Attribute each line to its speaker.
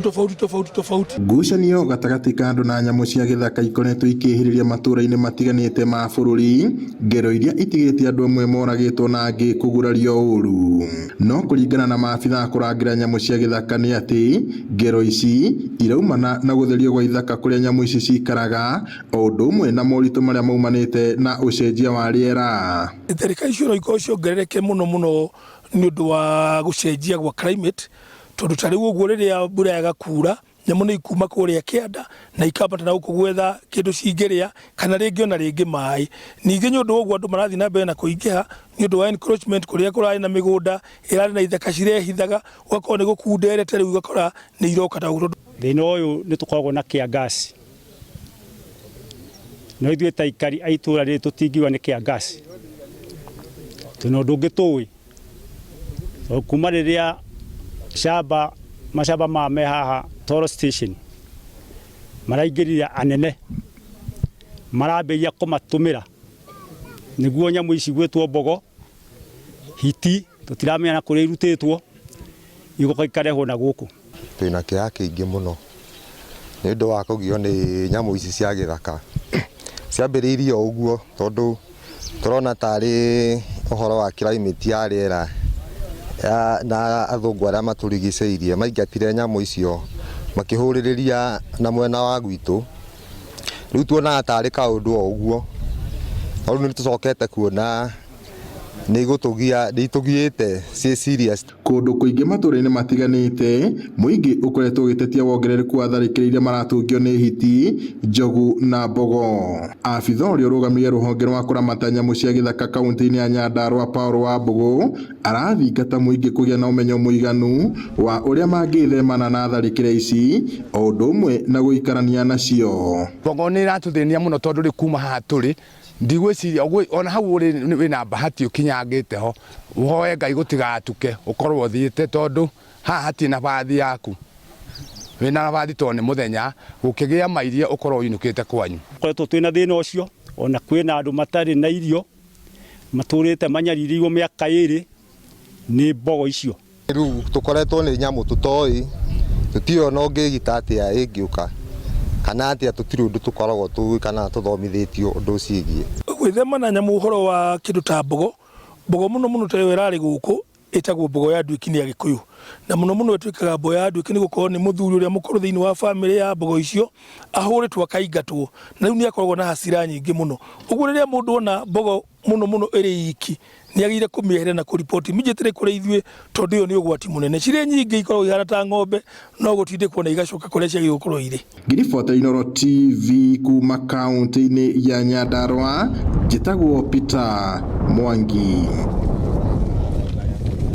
Speaker 1: Tofauti tofauti tofauti.
Speaker 2: Ngucanio gatagatĩ ka andũ na nyamũ cia gĩthaka ikoretwo ikĩhĩrĩria matũra-inĩ matiganĩte ma bũrũri, ngero iria itigĩte andũ amwe moragĩtwo na angĩ kũgurario ũru. No kũringana na maabitha a kũrangĩra nyamũ cia gĩthaka nĩ atĩ ngero ici iraumana na gũtherio gwa ithaka kũrĩa nyamũ ici cikaraga o ũndũ ũmwe na moritũ marĩa maumanĩte na ũcenjia wa rĩera.
Speaker 1: Tharĩka icio no ikorwo ciongerereke mũno mũno nĩ ũndũ wa gũcenjia gwa climate, tondũ ta rĩu ũguo rĩrĩa mbura yaga kura, nyamũ nĩ ikuma kũrĩa kĩanda na ikambata na gũkũ gwetha kĩndũ cingĩrĩa kana rĩngĩ ona rĩngĩ maĩ. Ningĩ nĩ ũndũ wa ũguo andũ marathiĩ na mbere na kũingĩha nĩ ũndũ wa encroachment kũrĩa kũrarĩ na mĩgũnda ĩrarĩ na ithaka cirehithaga, ũgakorwo nĩ gũkunderete rĩu ũgakora nĩ iroka ta ũguo.
Speaker 3: Thĩna ũyũ nĩ tũkoragwo na kĩangasi, no ithuĩ ta aikari a itũra rĩrĩ tũtingiuga nĩ kĩangasi, twĩna ũndũ ũngĩ tũĩ. Tondũ kuma rĩrĩa camba macamba maya me haha Toro station maraingĩrire anene marambĩrĩria kũmatũmĩra nĩguo nyamũ ici gwĩtwo mbogo, hiti tũtiramenya na kũrĩa irutĩtwo igoka ikarehwo na gũkũ.
Speaker 4: Twĩna kĩeha kĩingĩ mũno nĩ ũndũ wa kũgio nĩ nyamũ ici cia gĩthaka. Ciambĩrĩirie o ũguo tondũ tũrona tarĩ ũhoro wa climate ya rĩera na athũngũ arĩa matũrigicĩirie maingatire nyamũ icio makĩhũrĩrĩria na mwena wa gwitũ. Rĩu tuonaga tarĩ kaũndũ o ũguo, no rĩu nĩ tũcokete kuona nĩ igũtũgia, nĩ itũgiĩte ciĩ serious.
Speaker 2: Kũndũ kũingĩ matũra-inĩ matiganĩte, mũingĩ ũkoretwo ũgĩtetia wongerereku wa tharĩkĩro iria maratũngio nĩ hiti, njogu na mbogo. Abitha ũrĩa ũrũgamĩrĩire rũhonge rwa kũramata nyamũ cia gĩthaka kauntĩ-inĩ ya Nyandarua Paul Wambũgũ arathingata mũingĩ kũgĩa na ũmenyo mũiganu wa ũrĩa mangĩthemana na tharĩkĩro ici o ũndũ ũmwe na gũikarania nacio.
Speaker 5: Mbogo nĩ ĩratũthĩnia mũno tondũ rĩu kuma haha tũrĩ Ndigwĩciria ona hau ũrĩ wĩna bahati ũkinyangĩte ho, ũhoe Ngai gũtigatuke ũkorwo ũthiĩte tondũ haha hatirĩ na bathi yaku. Wĩna bathi tondũ nĩ mũthenya, gũkĩgĩa mairia ũkorwo ũinũkĩte kwanyu.
Speaker 3: Tũkoretwo twĩna thĩna ũcio, ona kwĩna andũ matarĩ na irio, matũrĩte manyarirĩirwo mĩaka ĩrĩ nĩ mbogo icio.
Speaker 4: Rĩu tũkoretwo nĩ nyamũ tũtoĩ, tũtiũĩ ona ũngĩgita atĩa ĩngĩũka, kana atĩa tũtirĩ ũndũ tũkoragwo tũĩ kana tũthomithĩtio ũndũ ũciĩgiĩ.
Speaker 1: Gwĩthema na nyamũ ũhoro wa kĩndũ ta mbogo, mbogo mũno mũno ta ĩyo ĩrarĩ gũkũ ĩtagwo mbogo ya nduĩki nĩ Agĩkũyũ. Na mũno mũno ĩtuĩkaga mbogo ya nduĩki nĩ gũkorwo nĩ mũthuri ũrĩa mũkũrũ thĩinĩ wa bamĩrĩ ya mbogo icio ahũrĩtwo akaingatwo, na rĩu nĩ akoragwo na hasira nyingĩ mũno. Ũguo rĩrĩa mũndũ ona mbogo mũno mũno ĩrĩ iki nĩ agĩrĩire kũmĩeheria na kũriboti immediately kũrĩ ithuĩ tondũ ĩyo nĩ ũgwati mũnene. Cirĩ nyingĩ ikoragwo ihana ta ng'ombe no gũtindĩkwo na igacoka kũrĩa ciagĩrĩirwo gũkorwo irĩ.
Speaker 2: Ngĩribotera Inooro TV kuma kaũntĩ-inĩ ya Nyandarua, njĩtagwo Peter Mwangi.